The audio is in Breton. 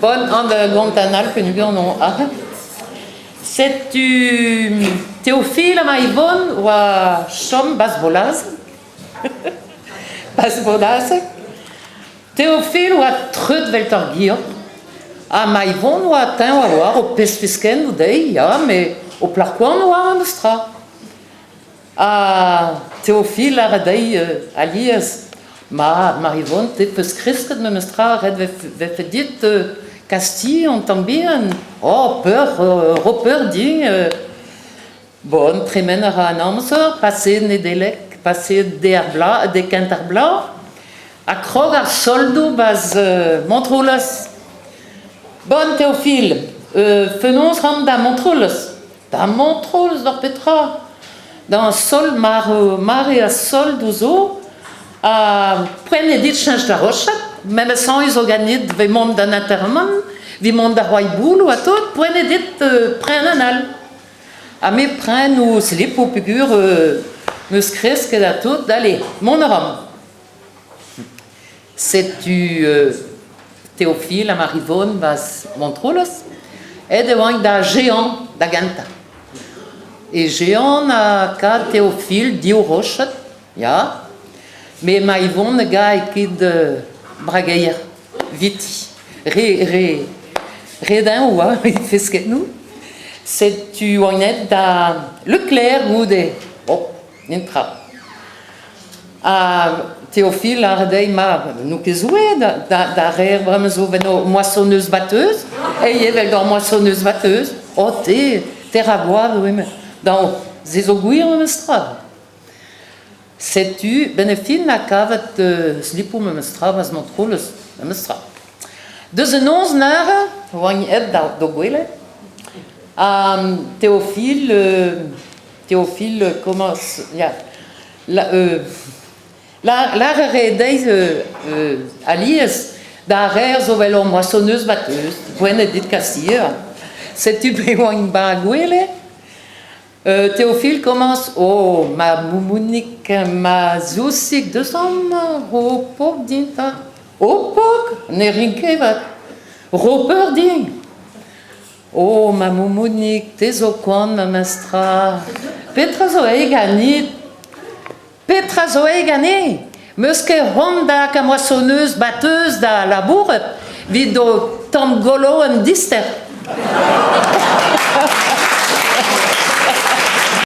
Bon, an da gontañ all peogwir on aze. Setu Théophile ha Maivon oa chom bas-bolazeg. Bas-bolazeg. Théophile oa treut 'vel ur gioc'h. Ha Maivon oa teñv a-walc'h o pezh-feskennoù dezhi, ya, met o plac'h koant oa memes tra. Ha Théophile a ra dezhi alies Ma, Marivon, te 'peus kresket memes tra, ret 'vefe dit kastiñ un tamm bihan. Oh, peur, ro peur din. Bon, tremen a ra an amzer, paseet Nedeleg, paseet de ar bloaz, de kent ar bloaz, ha krog ar soldoù 'barzh Montroulez. Bon, Théophile, penaos 'ran da Montroulez? Da Montroulez d'ar petra? D'an sol marv mare a soldoù zo ha poent eo dit cheñch da roched, memes hañv zo ganit 'vit mont d'an enterrement, 'vit mont da c'hoari bouloù ha tout, poent eo dit prenañ un all. Ha me pren o slipoù peogwir 'm eus kresket ha tout, allez, mont a ran. Setu Théophile ha Marivonne 'ba Montroulez. Aet e oant da Jehan da gentañ. E Jehan a kad Théophile div roched, ya. Met Maivon ne gae ket brageier 'viti. Re, re, re deñv oa e feskennoù. Setu oant aet da Leclerc goude. Oh, netra. Ha Théophile a dezhi ma n'on ket zouet da reer bremañ zo eno moissonneuse batteuse e evel gant moissonneuse batteuse oh te te ra gwad oui dañ se zo gwir memestra setu benn ar fin a kavet slipoù memestra 'barzh Montroulez memestra deus an noz neuze oan aet d'o gwelet ha Théophile Théophile commence ya Lâret a rae dezhi alies da reer zo 'vel ur moissonneuse batteuse, poent eo dit kasier. Setu pe oan 'ba ar gwele. Théophile commence oh ma moumounig, ma zousig, deus amañ, ro pok din 'ta. Ho pok? Ne rin ket 'vat. Ro peur din. Oh, ma moumounig, te zo koant memestra. Petra zo aet ganit? Petra zo aet ganin? 'Meus ket c'hoant da lakaat moissonneuse batteuse da labourat 'vit ho tamm goloenn dister.